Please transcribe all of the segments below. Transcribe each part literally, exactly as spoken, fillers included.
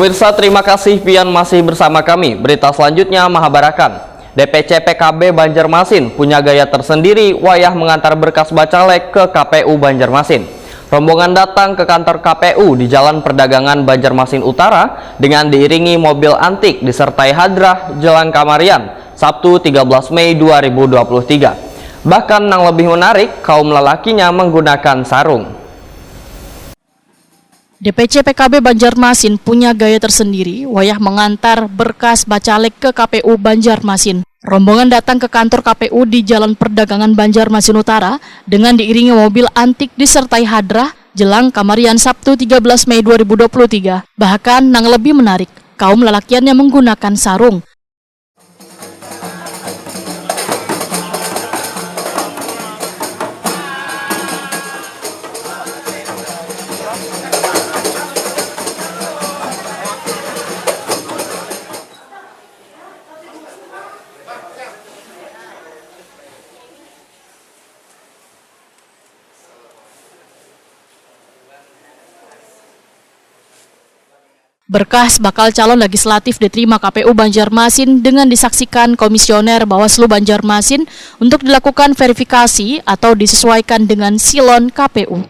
Pemirsa, terima kasih pian masih bersama kami. Berita selanjutnya mahabarakan. D P C P K B Banjarmasin punya gaya tersendiri wayah mengantar berkas bacalek ke K P U Banjarmasin. Rombongan datang ke kantor K P U di Jalan Perdagangan Banjarmasin Utara dengan diiringi mobil antik disertai hadrah jelang kamarian, Sabtu tiga belas Mei dua ribu dua puluh tiga. Bahkan nang lebih menarik, kaum lelakinya menggunakan sarung. D P C P K B Banjarmasin punya gaya tersendiri wayah mengantar berkas bacalek ke K P U Banjarmasin. Rombongan datang ke kantor K P U di Jalan Perdagangan Banjarmasin Utara dengan diiringi mobil antik disertai hadrah jelang kamarian, Sabtu tiga belas Mei dua ribu dua puluh tiga. Bahkan nang lebih menarik, kaum lelakiannya menggunakan sarung. Berkas bakal calon legislatif diterima K P U Banjarmasin dengan disaksikan Komisioner Bawaslu Banjarmasin untuk dilakukan verifikasi atau disesuaikan dengan silon K P U.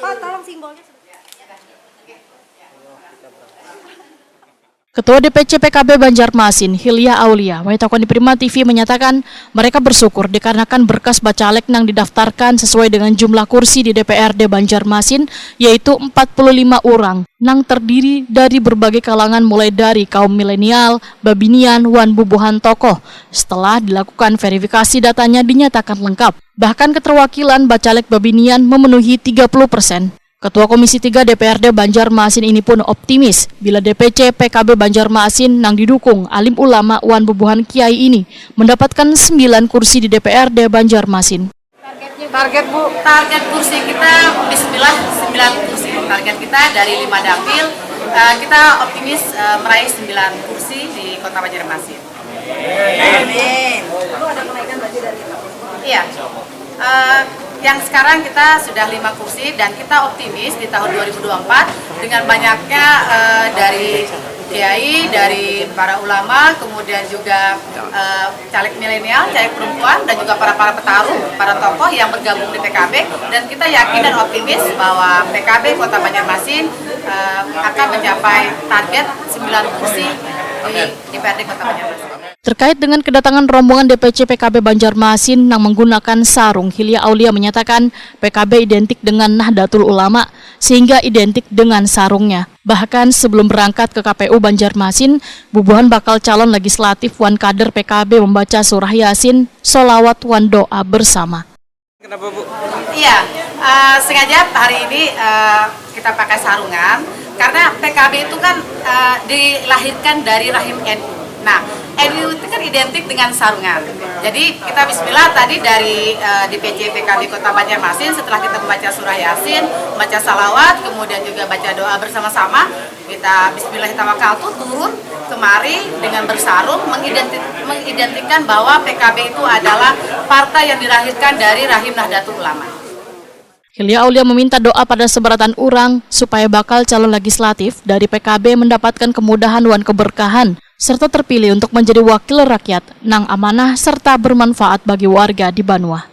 Pak, tolong simbolnya. Ketua D P C P K B Banjarmasin, Hilya Aulia, wayah takuni Prima T V menyatakan, mereka bersyukur dikarenakan berkas bacalek nang didaftarkan sesuai dengan jumlah kursi di D P R D Banjarmasin, yaitu empat puluh lima orang, nang terdiri dari berbagai kalangan mulai dari kaum milenial, babinian, wan bubuhan tokoh. Setelah dilakukan verifikasi, datanya dinyatakan lengkap. Bahkan keterwakilan bacalek babinian memenuhi tiga puluh persen. Ketua Komisi tiga D P R D Banjarmasin ini pun optimis bila D P C P K B Banjarmasin nang didukung alim ulama wan bubuhan kiai ini mendapatkan sembilan kursi di D P R D Banjarmasin. Target, Bu, target kursi kita, bismillah, sembilan kursi. Target kita dari lima dapil, eh, kita optimis, eh, meraih sembilan kursi di Kota Banjarmasin. Amin. Iya. Eh, yang sekarang kita sudah lima kursi dan kita optimis di tahun dua ribu dua puluh empat dengan banyaknya, eh, dari kiai, dari para ulama, kemudian juga, eh, caleg milenial, caleg perempuan, dan juga para, para petarung, para tokoh yang bergabung di P K B. Dan kita yakin dan optimis bahwa P K B Kota Banjarmasin, eh, akan mencapai target sembilan kursi di D P R D Kota Banjarmasin. Terkait dengan kedatangan rombongan D P C P K B Banjarmasin nang menggunakan sarung, Hilya Aulia menyatakan P K B identik dengan Nahdlatul Ulama, sehingga identik dengan sarungnya. Bahkan sebelum berangkat ke K P U Banjarmasin, bubuhan bakal calon legislatif wan kader P K B membaca surah Yasin, solawat, wan doa bersama. Kenapa, Bu? Iya, eh, sengaja hari ini, eh, kita pakai sarungan karena P K B itu kan, eh, dilahirkan dari rahim N U. Nah, N U itu kan identik dengan sarungan. Jadi kita bismillah tadi dari, eh, D P C P K B Kota Banjarmasin, setelah kita membaca surah Yasin, membaca salawat, kemudian juga baca doa bersama-sama, kita bismillahirrahmanirrahim turun kemari dengan bersarung mengidenti-, mengidentikan bahwa P K B itu adalah partai yang dilahirkan dari rahim Nahdlatul Ulama. Hilya Aulia meminta doa pada seberatan urang supaya bakal calon legislatif dari P K B mendapatkan kemudahan wan keberkahan serta terpilih untuk menjadi wakil rakyat nang amanah serta bermanfaat bagi warga di banua.